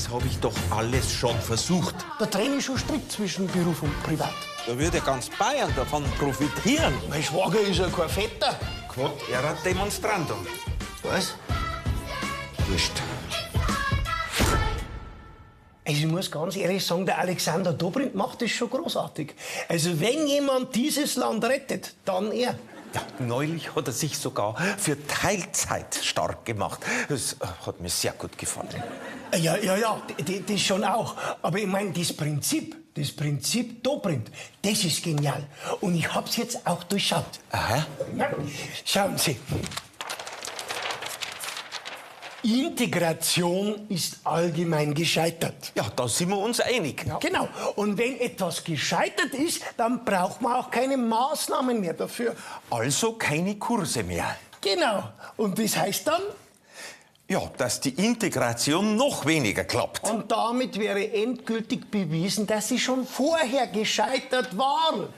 Das habe ich doch alles schon versucht. Da trenne ich schon strikt zwischen Beruf und Privat. Da wird ja ganz Bayern davon profitieren. Mein Schwager ist ja kein Vetter. Quod erat demonstrandum. Was? Wurscht. Also ich muss ganz ehrlich sagen, der Alexander Dobrindt macht das schon großartig. Also wenn jemand dieses Land rettet, dann er. Ja, neulich hat er sich sogar für Teilzeit stark gemacht. Das hat mir sehr gut gefallen. Ja, ja, ja, das schon auch. Aber ich meine, das Prinzip Dobrindt, das ist genial. Und ich hab's jetzt auch durchschaut. Aha. Na, schauen Sie. Integration ist allgemein gescheitert. Ja, da sind wir uns einig. Ja. Genau. Und wenn etwas gescheitert ist, dann braucht man auch keine Maßnahmen mehr dafür. Also keine Kurse mehr. Genau. Und das heißt dann? Ja, dass die Integration noch weniger klappt. Und damit wäre endgültig bewiesen, dass sie schon vorher gescheitert war.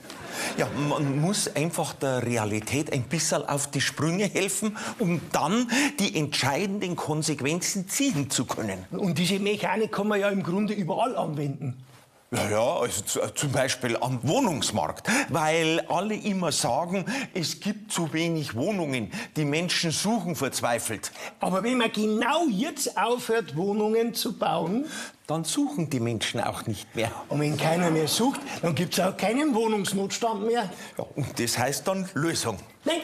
Ja, man muss einfach der Realität ein bisschen auf die Sprünge helfen, um dann die entscheidenden Konsequenzen ziehen zu können. Und diese Mechanik kann man ja im Grunde überall anwenden. Ja, ja, also zum Beispiel am Wohnungsmarkt, weil alle immer sagen, es gibt zu wenig Wohnungen, die Menschen suchen verzweifelt. Aber wenn man genau jetzt aufhört, Wohnungen zu bauen, dann suchen die Menschen auch nicht mehr. Und wenn keiner mehr sucht, dann gibt's auch keinen Wohnungsnotstand mehr. Ja, und das heißt dann Lösung. Nein,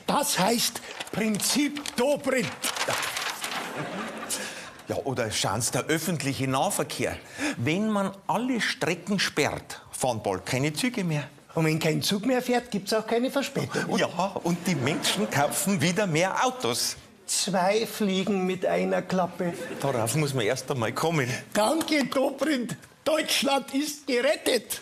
das heißt Prinzip Dobrindt. Ja. Ja, oder schauen Sie, der öffentliche Nahverkehr. Wenn man alle Strecken sperrt, fahren bald keine Züge mehr. Und wenn kein Zug mehr fährt, gibt's auch keine Verspätung. Ja, und die Menschen kaufen wieder mehr Autos. 2 Fliegen mit einer Klappe. Darauf muss man erst einmal kommen. Danke, Dobrindt. Deutschland ist gerettet.